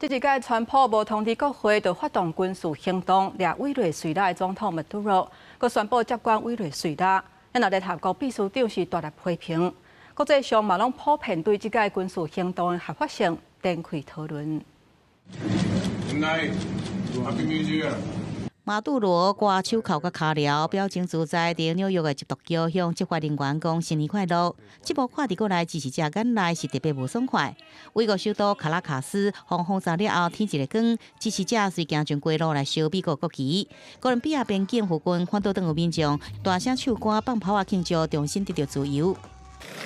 這一屆川普無通知國會就發動軍事行動，掠委內瑞拉的總統馬杜羅，閣宣布接管委內瑞拉。那聯合國秘書長是大力批評，國際上嘛攏普遍對這屆軍事行動的合法性展開討論。 Happy New Year. 馬杜羅掛手銬佮跤鐐，表情自在，佇紐約的緝毒橋向執法人員講新年快樂。這幕看佇國內支持者眼內是特別無爽快。美國首都卡拉卡斯予轟炸了後，天一个光，支持者隨行上街路來燒美國國旗。哥倫比亞邊境附近反倒轉有民眾大聲唱歌、放炮仔慶祝，重新得著自由。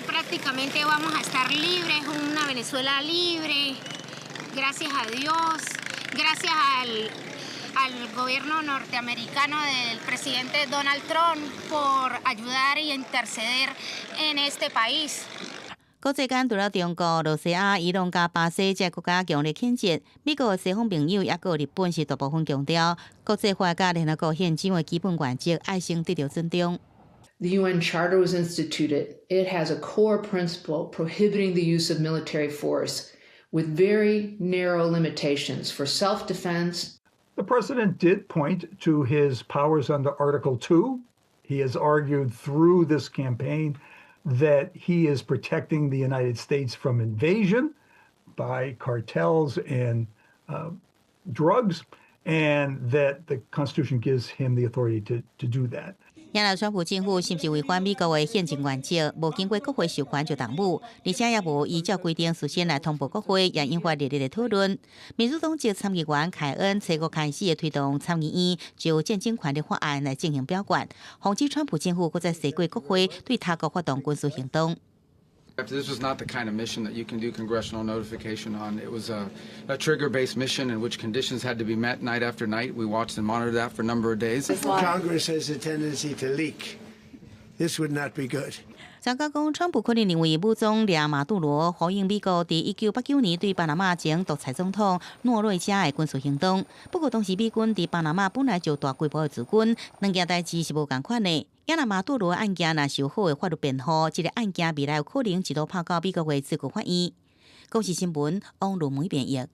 Prácticamente vamos a estar libres, una Venezuela libre, gracias a Dios, gracias al gobierno norteamericano del presidente Donald Trump por ayudar y interceder en este país. 國際間除了中國、羅西亞、伊朗佮巴西這國家強烈譴責，美國的西方盟友抑閣日本是大部分強調，國際法佮聯合國憲章的基本原則愛先得著尊重。 The UN Charter was instituted. It has a core principle prohibiting the use of military force with very narrow limitations for self-defense. The president did point to his powers under Article 2. He has argued through this campaign that he is protecting the United States from invasion by cartels and drugs, and that the Constitution gives him the authority to do that. 若川普政府是毋是違反美國的憲政原則，無經過國會授權就動武，而且也無依照規定事先來通報國會，也引發熱烈的討論。民主黨籍參議員凱恩初五開始推動參議院就戰爭權力法案來進行表決，防止川普政府閣再踅過國會對他國發動軍事行動。 This was not the kind of mission that you can do congressional notification on. It was a trigger-based mission in which conditions had to be met night after night. We watched and monitored that for a number of days. Congress has a tendency to leak. This would not be good. 專家講，川普可能認為武裝掠馬杜羅，呼應美國佇1989年對巴拿馬前獨裁總統諾瑞加的軍事行動。不過當時美軍佇巴拿馬本來就大規模的駐軍，兩件代誌是無仝款的。若馬杜羅案件若是有好的法律辯護，這個案件未來有可能一路拍到美國的最高法院。公視新聞，王如梅編譯。